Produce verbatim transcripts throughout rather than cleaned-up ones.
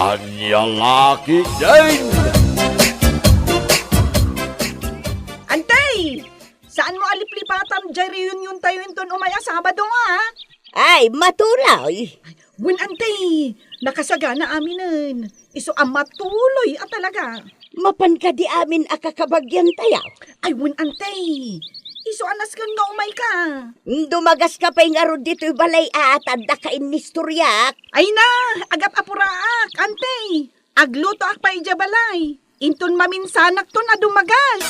Ania la ketdin? Antay! Saanmo a liplipatam diay reuniontayo inton umay a Sabado, a? Ay, matuloy. Wen, antay, nakasagana aminen. Isu a matuloy a talaga. Mapan kadi amin a kakabagiantayo? Ay, wen, antay. Isu a nasken nga umayka. Dumagaska pay ngarud ditoy balay a, ta addaka innistoriak. Ay na, agap-apuraak, antay. Aglutoak pay idiay balay. Inton maminsanakton a dumagas.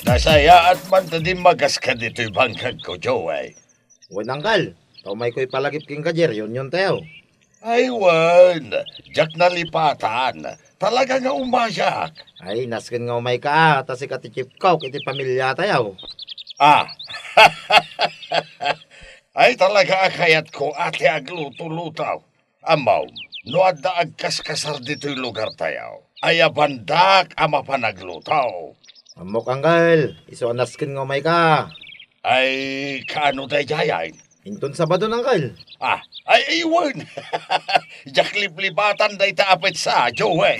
Nasayaat man ta dimmagaska ditoy bangkagko, Joey. Wen, Angkel, ta umayko ipalagip kenka diay reuniontayo. Ay, wen, diak nalipatan. Talaga nga umayak. Ay, nasken nga umayka, a, ta sika ti chief cook iti pamiliatayo. Ah. Ay, talaga a kayatko a ti agluto-luto. Ammom, no adda agkaskasar ditoy lugartayo, ayabandak a mapan agluto. Ammok, Angkel, isu a nasken nga umayka. Ay, kaano daydiay? Inton Sabado, Angkel. Ah, ay, ay, wen. Diak liplipatan dayta a petsa, Joey.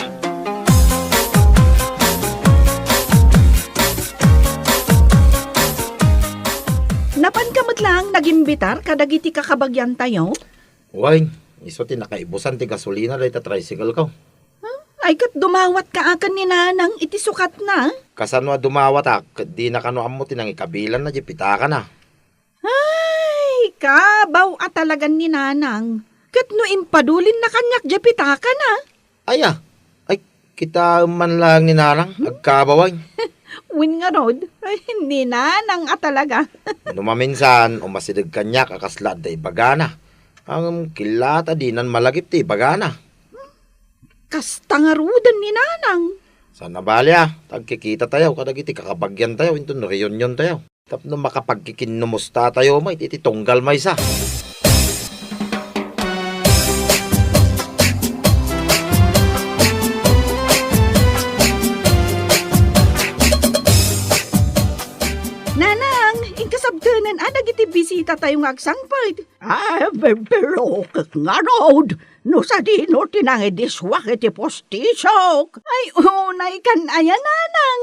Napanka met laeng nagimbitar kadagiti kakabagiantayo? Wen, isu ti nakaibusan ti gasolina dayta tricycle ko. Huh? Ay, ket dumawatka a ken ni Nanang iti sukatna? Kasano a dumawatak, ket dina kano ammo ti nangikabilanna diay pitakana. Ay, kabaw a talagan ni Nanang. Ket no impadulinna kaniak diay pitakana? Aya, ay, kitaem man laeng ni Nanang, agkabaw ay. Wen ngarud, ay, ni Nanang a talaga. No maminsan, umasideg kaniak a kasla adda ibagana. Ngem killaat a dinan malagip ti ibagana. Kasta ngaruden ni Nanang. Saan a bali a, ta agkikitatayo kadagiti kakabagiantayo inton reuniontayo. Tapno makapagkikinnumustatayo met iti tunggal maysa. Nanang, inka sabtenen a dagiti bisitatayo nga agsangpet. Ah, pe-, pero ket ngarud, no sadino ti nangidisuak iti pustisok? Ay, unaykan aya, Nanang.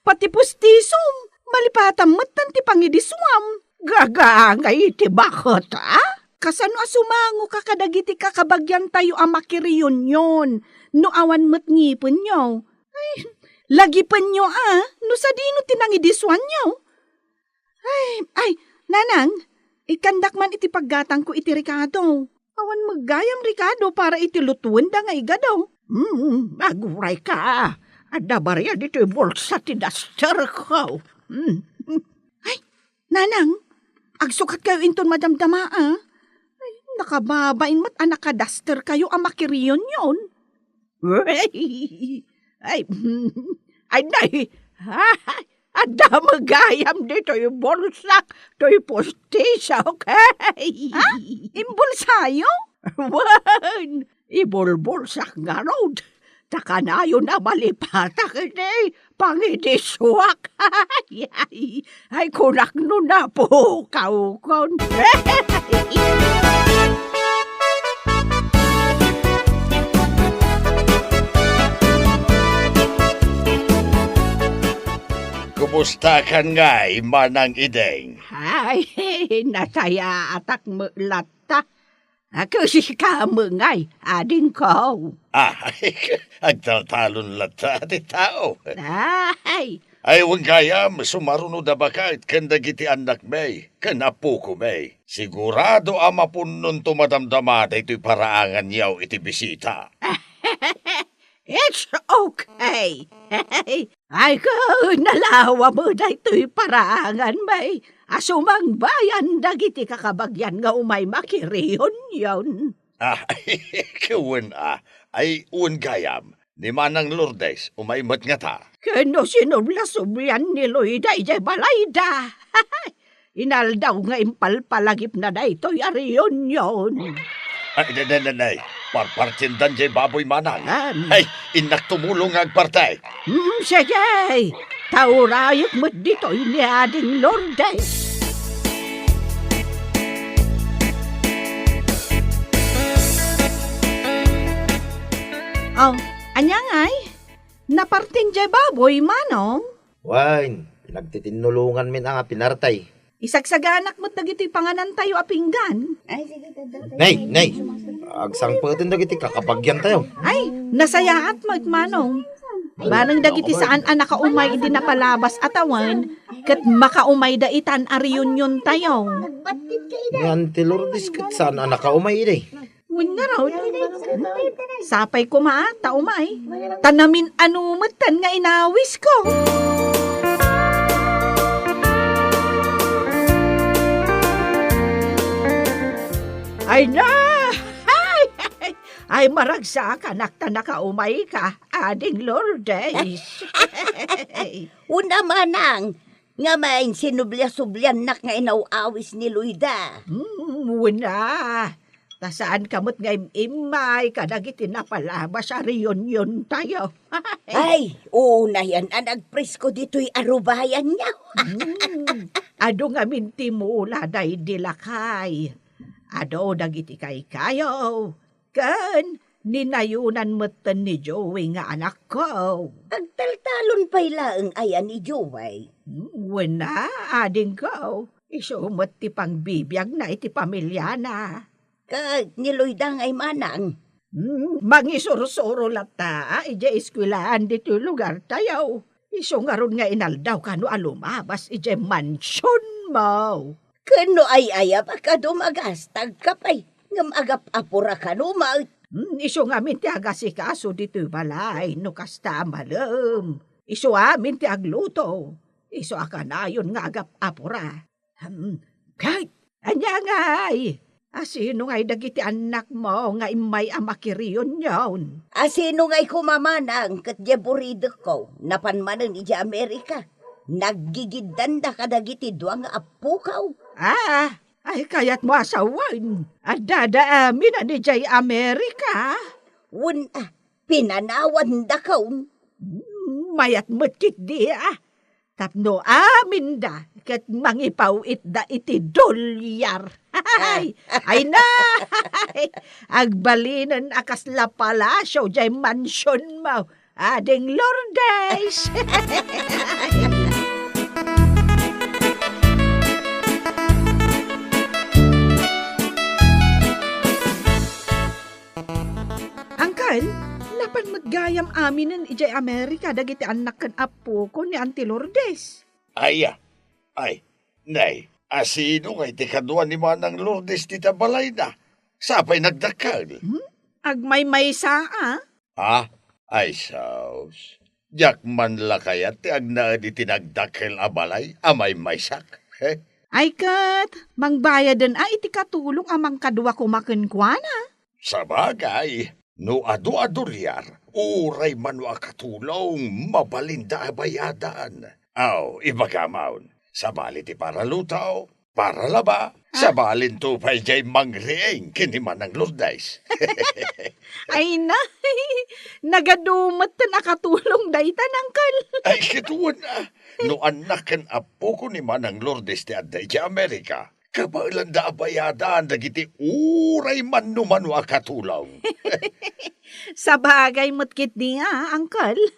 Pati pustisom, malipatam metten ti pangidisuam. Gagangay iti baket, a? Kasano a sumangoka kadagiti kakabagiantayo a makireunion no awan met ngipenyo? Ay, lagipenyo, a, no sadino ti nangidisuanyo. Ay, ay, Nanang, ikkandak man iti paggatangko iti rekado. Awan met gayam rekado para iti lutuenda nga igado. Hmm, agurayka. Adda barian ditoy bulsa ti dasterko. Hmm. Ay, Nanang, agsukatkayo inton madamdama, a? Ay, nakababain met a nakadasterkayo a makireunion. Ay, ay, nay, adda met gayam ditoy bulsak, toy pustisok. Ha? Imbulsayo? Wen, ibulbulsak ngarud. Ta kanayon a malipatak iti pangidisuak. Ay, ay, ay, kunak no napukawkon. Kumustakan ngay, Manang Ideng? Ay, nasayaatak met latta. A, ket sika met ngay, adingko. Ah, agtaltalon latta ti tao. Ay. Ay, wen gayam, sumaruno da baket ken dagiti annakmi, ken apokomi. Sigurado a mapunnonto madamdama daytoy paraanganyo iti bisita. It's okay. Ay, ket nalawa met daytoy paraanganmi a sumangbayan dagiti kakabagian nga umay makireunion. Ah, wen a. Ay, wen gayam, ni Manang Lourdes, umay met ngata. Ken no sinubla-sublian ni Loida idiay balayda. Inaldaw nga impalpalagipna daytoy a reunion. Ay, nay, nay, nay, nay. Parpartiendan diay baboy, Manang. Am. Ay, innak tumulong nga agparti. Hmm, sige. Ta urayek met ditoy ni Ading Lourdes. Oh, ania ngay? Napartin jay baboy, manong? Wen, nagtitinnulonganmin a nga pinartay. Isagsaganak met dagitoy panganantayo a pinggan. Ay, sige, dadda. Nay, nay. Agsangpeten dagiti kakabagiantayo. Ay, nasayaat met, manong. Ay, bareng dagiti saan a nakaumay idi napalabas a tawen, ket makaumayda itan a reuniontayo. Ni Auntie Lourdes ket saan a nakaumay idi. Wen ngarud. Sapay koma ta umay. Ta namin-ano metten nga inawisko. Ay na! Ay, ay, maragsakanak ta nakaumayka, Ading Lourdes. Una manang, nga main sinublia-subliannak nga inaw-awis ni Loida. Hmm, una. Ta saanka met nga im-immay kadagiti napalabas a reuniontayo. Ay, unayan a nagpresko ditoy arubayanyo. Hmm, adu ngamin ti mula daydi lakay. Adu dagiti kaykayo. Ken ninayonan metten ni Joey nga anakko. Agtaltalon pay laeng aya ni Joey? Hmm, wen a, adingko. Isu met ti pangbibiagna iti pamiliana. Ket ni Loida ngay manang? Hmm, mangisursuro latta idiay eskuelaan ditoy lugartayo. Isu ngarud nga inaldaw kano a lumabas idiay mansionmo. Ken no ay-ayabak a dumagastagka pay, ngem agap-apura kano met. Hmm, isu ngamin ti agasikaso ditoy balay no kasta a malem. Isu amin ti agluto. Isu a kanayon nga agap-apura. Hmm, kay, ania ngay? Asino ngay dagiti annakmo nga immay a makireunion? Asino ngay koma manang ket diay buridekko napan manen idiay Amerika? Naggigiddanda kadagiti dua nga appoko. Ah, ay kayatmo a sawen, addada amin a idiay Amerika? Wen a, pinanawandakon. Hmm, mayat met ketdi a. Tapno aminda ket mangipaw-itda iti dolyar. Ay, ay na! Agbalinen a kasla palasio diay mansionmo, Ading Lourdes! Uncle, napan met gayam aminen idiay Amerika dagiti annak ken appoko ni Auntie Lourdes? Aya, ay, nay, asino ngay ti kadua ni Manang Lourdes dita balayna? Sapay nagdakkel. Hmm? Agmaymaysa a? Ha? Ay, sus. Diak man la kayat ti agnaed iti nagdakkel a balay a maymaysak. He? Ay ket, mangbayaden a iti katulong a mangkadua koma kenkuana. Sabagay, no adu a dolyar, uray mano a katulong, mabalinda a bayadan. Aw, ibagam, sabali ti para luto, para laba, sabalinto pay diay mangriing ken ni Manang Lourdes. Ay na, nagadu metten a katulong dayta, Uncle. Ay, ket wen a, no annak ken appoko ni Manang Lourdes ti adda idiay Amerika, kabaelanda a bayadan dagiti uray mano-mano a katulong. Sabagay met ketdi a, Uncle.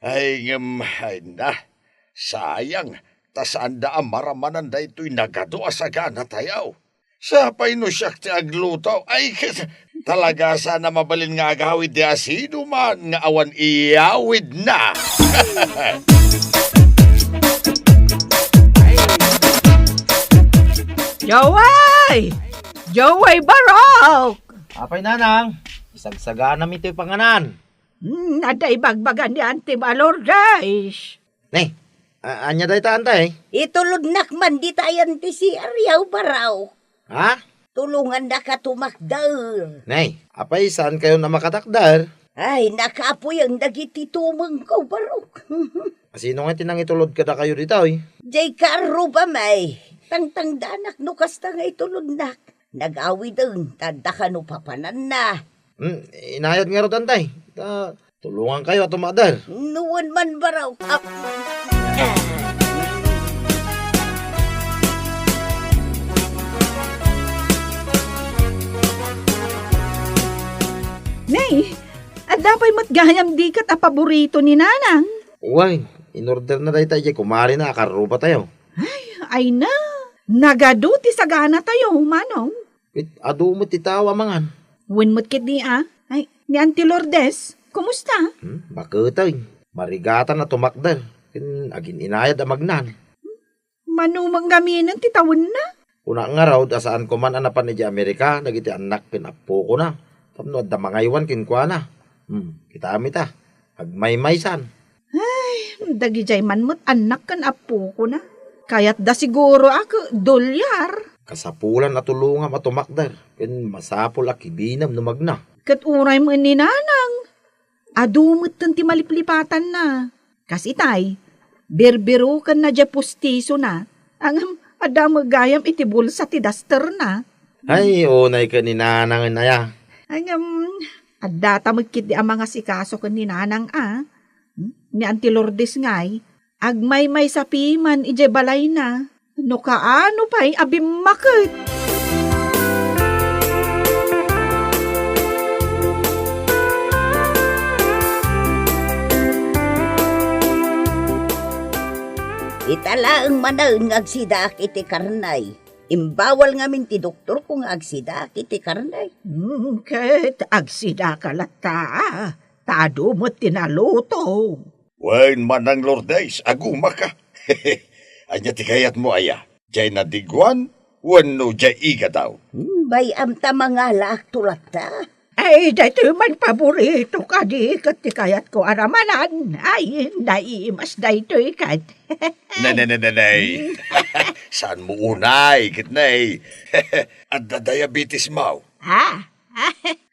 Ay, ngem, ay na, sayang, ta saanda a maramanan daytoy nagadu a saganatayo. Sapay no siak ti agluto, ay, ket talaga saan a mabalin nga agawid ti asinoman nga awan iyawidna. Joey! Joey Barok! Apay, Nanang, isagsaganam itoy panganan. Hmm, adda ibagbaga ni Auntie Lourdes. Ne, a-, ania dayta, Antay? Itulodnak man ditayan ti C R yaw, Barok. Ha? Tulongannaka tumakder. Ne, apay, saankayon a makatakder? Ay, nakapuyen dagiti tumengko, Barok. Asino nga ti nangitulod kadakayo ditoy? Diay kaarrubam, ay. Tangtangdanak no kasta nga itulodnak. Nagawiden, ta adda kano papananna. Hmm, inayat ngarud, Antay. Ta, tulongankayo a tumakder. No wen man, Barok. Ah. Nay, adda Met gayam di ket a paborito ni Nanang. Wen, inorderna dayta idiay kumarina a karrubatayo. Ay, ay na. Nagadu ti saganatayo, Manong. Ket adu met ti tao a mangan. Wen met ketdi a. Ay, ni Auntie Lourdes, kumusta? Hmm, baketeng. Marigatan a tumakder. Ken agin-inayad a magnan. Mano met ngaminen ti tawenna? Kunak ngarud a saanko man a napan idiay Amerika dagiti annak ken appokona tapno adda mangaywan kenkuana. Hmm, kitami ta, agmaymaysan. Ay, dagidiay man met annak ken appokona. Kayatda siguro a ke-, dolyar. Kasapulan a tulongam a tumakder, ken masapul a kibinem no magna. Ket uray met ni Nanang, adu metten ti maliplipatanna. Kas itay, birbirukenna diay pustisona, ngem adda met gayam iti bulsa ti dasterna. Ay, unay ken ni Nanang aya. Ngem, addata met ketdi a mangasikaso ken ni Nanang a. Hmm? Ni Auntie Lourdes ngay, agmaymaysa piman idiay balayna. No kaano pay a bimmaket. Ita laeng manen nga agsidaak iti karnay. Imbawal ngamin ti doktorko nga agsidaak iti karnay. Hmm, ket agsidaka latta, ta adu met ti naluto. Wen, Manang Lourdes, agumaka. Ania ti kayatmo aya? Diay nadiguan wenno diay igadaw? Hmm, bay-am ta mangalaakto latta. Ay, daytoy man paborito kadi ket ti kayatko a ramanan. Ay, naimas daytoy ket. Ne, ne, ne, ne, ne. Saanmo unay, ket ne. Adda diabetesmo. Ha?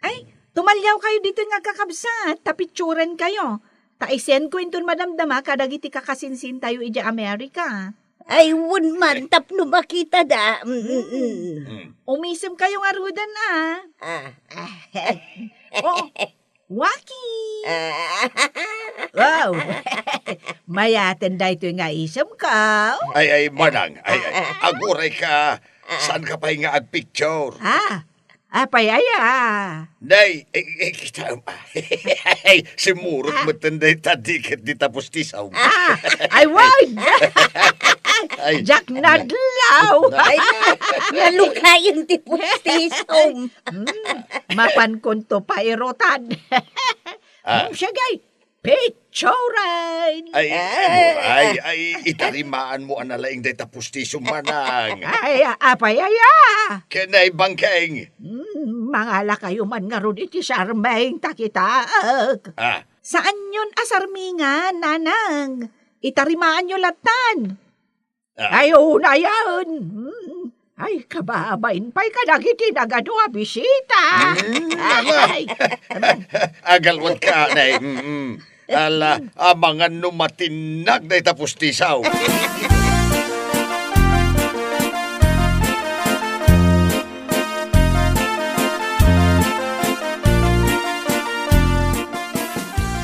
Ay, tumaliawkayo ditoy nga agkakabsat, ta picturenkayo. Ta isendko inton madamdama kadagiti kakasinsintayo idiay Amerika. Ay, wen man, tapno makitada. Mm, mm, mm. Mm. Umisemkayo ngaruden a. Ah. Oh, waki! Ah. Wow! Mayaten daytoy nga isemko. Ay, ay, Manang, ay, ay, agurayka, saanka pay nga agpicture? Ah, apay aya? Nay, eh, eh, kita, ay, simurot metten dayta di ket dita pustisom. Ah, ay, wag! Ay. Diak nadlaw! Ay, nalukayen ti pustisom. Hmm, mapankonto pairutan. Ah. Hmm, sige, picturen! Ay, ah, ay, ay, itarimaanmo a nalaing dayta pustisom, Manang. Ay, apay aya? Ken ay bangkeng. Hmm, mangalakayo man ngarud iti sarmeng ta kitaek. Ah. Saanyon a sarmingan, Nanang. Itarimaanyo lattan. Ah. Ay, unayen. Hmm. Ay, kababain pay kadagiti nagadu a bisita. Hmm, ala. Ay. Agalwatka, nay. Mm, mm. Ala, amangan no matinnag dayta pustisom.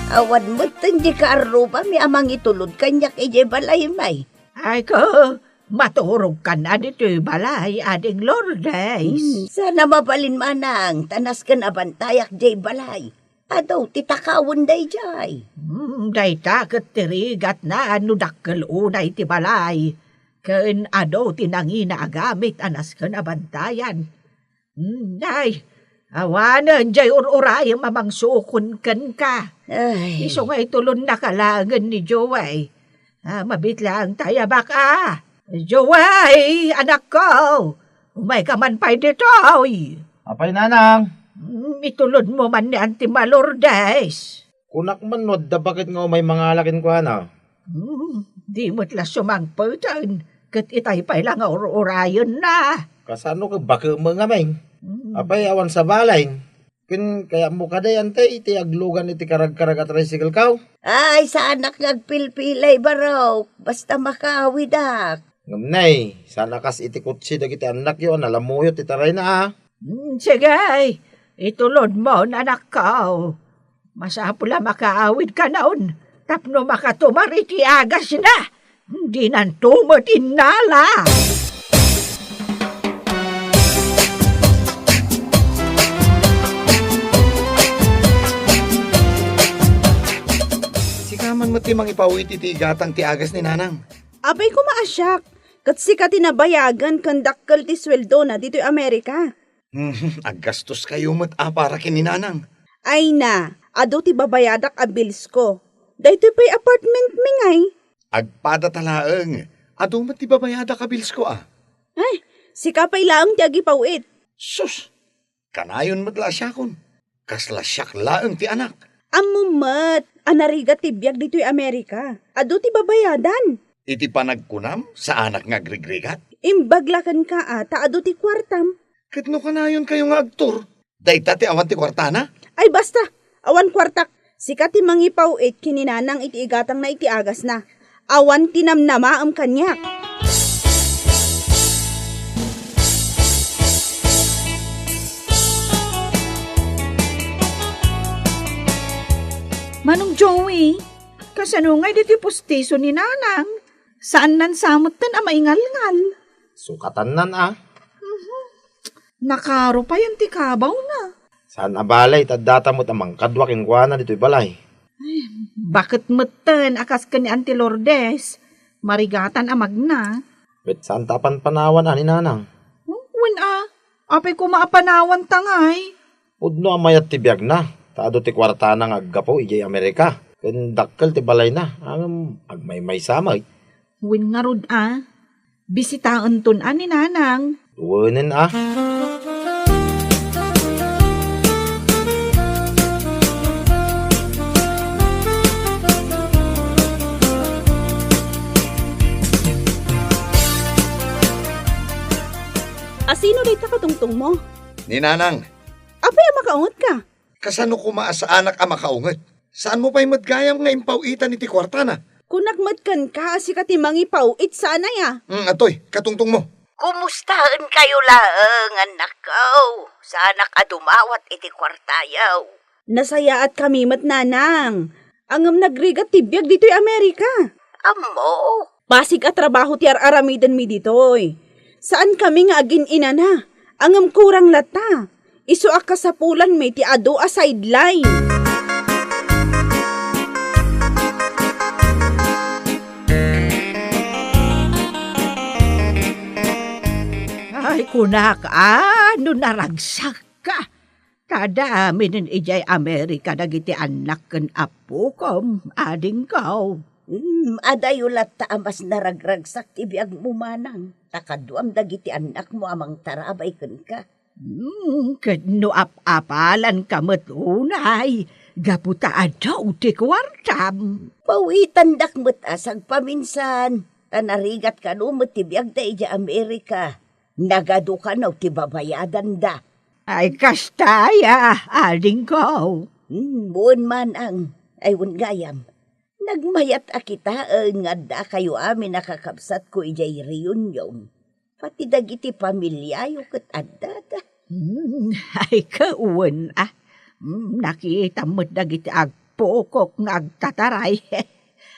Awan metten di kaarrubami a mangitulod kaniak idiay balay, may. Ay ko, maturogkan a ditoy balay, Ading Lourdes. Hmm, saan a mabalin, Manang, ta nasken a bantayak diay balay. Adu ti takawen daydiay. Hmm, dayta ket ti rigatna no dakkel unay ti balay. Ken adu ti nangina a gamit a nasken a bantayan. Hmm, ay, awanen diay ur-urayem a mangsukon kenka. Ay. Isu nga itulonnaka laengen ni Joey. Ah, mabit laeng ta aya baka. Joey, anakko, umayka man pay ditoy. Apay, Nanang? Hmm, itulodmo man ni Auntie Lourdes. Kunak man no adda baket nga umay mangala kenkuana. Hmm, di met la sumangpeten, ket itay pay la nga ur-urayenna. Kasano ket baket met ngamin? Hmm. Apay, awan sabalen? Ken kayatmo kadi, Auntie, iti aglugan iti karagkarag a tricycle-ko? Ay, saanak nga agpilpilay, barok. Basta makaawidak. Ngem, nay, saan a kas iti kotse dagiti annakyo a nalamuyot ti tarayna, a? Hmm, sige, itulodmon, anakko. Masapul a makaawidkanon tapno makatumar iti agasna. Dinanto met innala. ti mangipaw-it iti igatang ti agas ni Nanang. Apay koma a siak, ket sika ti nabayagan ken dakkel ti sueldona ditoy Amerika. Aggastoskayo met a para ken ni Nanang. Ay na, adu ti babayadak a bills ko. Daytoy pay apartment mi ngay. Agpadata laeng, adu met ti babayadak a bills ko a. Ay, sika pay laeng ti agipaw-it. Sus, kanayon met la a siakon. Kasla siak laeng ti anak. Ammom met a narigat ti biag ditoy Amerika. Adu ti babayadan. Iti panagkunam, saanak nga agrigrigat? Imbag la kenka a ta adu ti kuartam. Ket no kanayonkayo nga agtur, dayta ti awan ti kuartana? Ay basta, awan kuartak. Sika ti mangipaw-it ken ni Nanang iti igatangna iti agasna. Awan ti namnamaem kaniak. Manong Joey, kasano ngay ditoy pustiso ni Nanang? Saannan sa metten a maingalngal. Sukatannan a. Mhm. Nakaro payen ti kabawna. Saan a balay, ta addata met a mangkadua kenkuana ditoy balay. Ay, baket metten a kas ken ni Auntie Lourdes, marigatan a magna. Ket saanta a panpanawan a ni Nanang? Hmm, wen a, apay koma a panawanta ngay? Pudno a mayat ti biagna, ta adu ti kuartana nga aggapu idiay Amerika, ken dakkel ti balayna, ngem agmaymaysa met. Wen ngarud a, bisitaenton a ni Nanang. Wenen a. Asino dayta katungtongmo? Ni Nanang. Apay a makaungetka? Kasano koma a saanak a makaunget? Saanmo pay met gayam nga impaw-itan iti kuartana? Kunak met kenka a sika ti mangipaw-it saan aya? Mm, atoy, katungtongmo. Kumustaenkayo laeng, annakko? Saanak a dumawat iti kuartayo. Nasayaatkami met, Nanang. Ngem nagrigat ti biag ditoy Amerika. Ammo. Pasig a trabaho ti ar-aramidenmi ditoy. Saankami nga agin-inana, ngem kurang latta. Isu a kasapulanmi ti adu a sideline. Ay, kunak a, no naragsakka. Ta adda aminen idiay Amerika dagiti annak ken appokom, adingko. Hmm, adayo latta a mas naragragsak ti biagmo, manang, ta kaduam dagiti annakmo a mangtarabay kenka. Hmm, ket no ap-apalanka met unay, gapu ta adu ti kuartam. Pawitandak met a sagpaminsan, ta narigat kano met ti biagda idiay Amerika. Nagadu kano ti babayadanda. Ay, kasta aya, adingko. Hmm, wen manang. Ay, wen gayam. Nagmayat a kitaen nga addakayo amin a kakabsatko idiay reunion. Pati dagiti pamiliayo ket addada. Hmm, ay, kawen a. Hmm, nakitam met dagiti agpukok nga agtataray.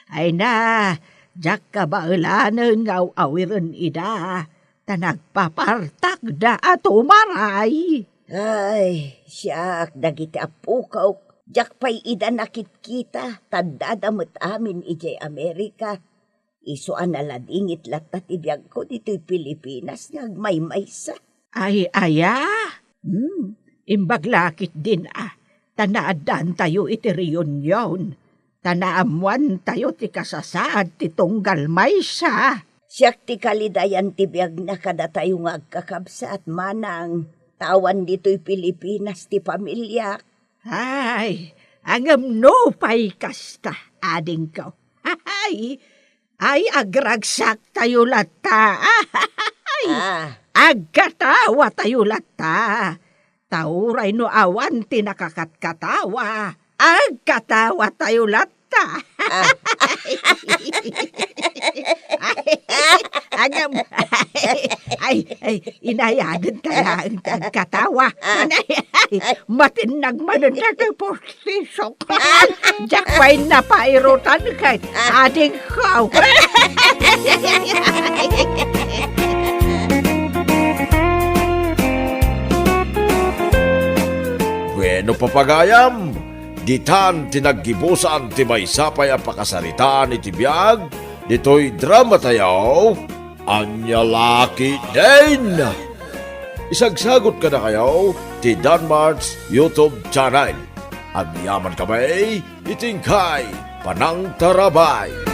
Ay na, diak kabaelanen nga aw-awiren ida. Ta nagpapartakda a tumaray. Ay, siak, dagiti appokok, diak pay ida nakitkita, ta addada met amin idiay Amerika. Isu a naladingit latta ti biagko ditoy Pilipinas nga agmaymaysa. Ay, aya? Hmm, imbag la ketdin a, ta naaddaantayo iti reunion. Ta naammoantayo ti kasasaad ti tunggal maysa. Siak ti kalidayan ti biagna kadatayo nga agkakabsat, manang, ta awan ditoy Pilipinas ti pamiliak. Ay, ngem no pay kasta, adingko. Ay, ay, agragsaktayo latta. Ay, ah, agkatawatayo latta. Ta uray no awan ti nakakatkatawa, agkatawatayo latta. Ah. Agam, ay, ay, inayaden ta laeng ti agkatawa. Ay, ay, matinnag manen dagiti pustisok. Diak pay napairutan ket adingko. Bueno, papagayam, Ditan ti naggibusan ti maysa pay a pakasaritaan iti biag ditoy dramatayo, Ania La Ketdin. Isagsagut kadakayo ti Danmart's YouTube channel. Agyamankami iti inkay panangtarabay.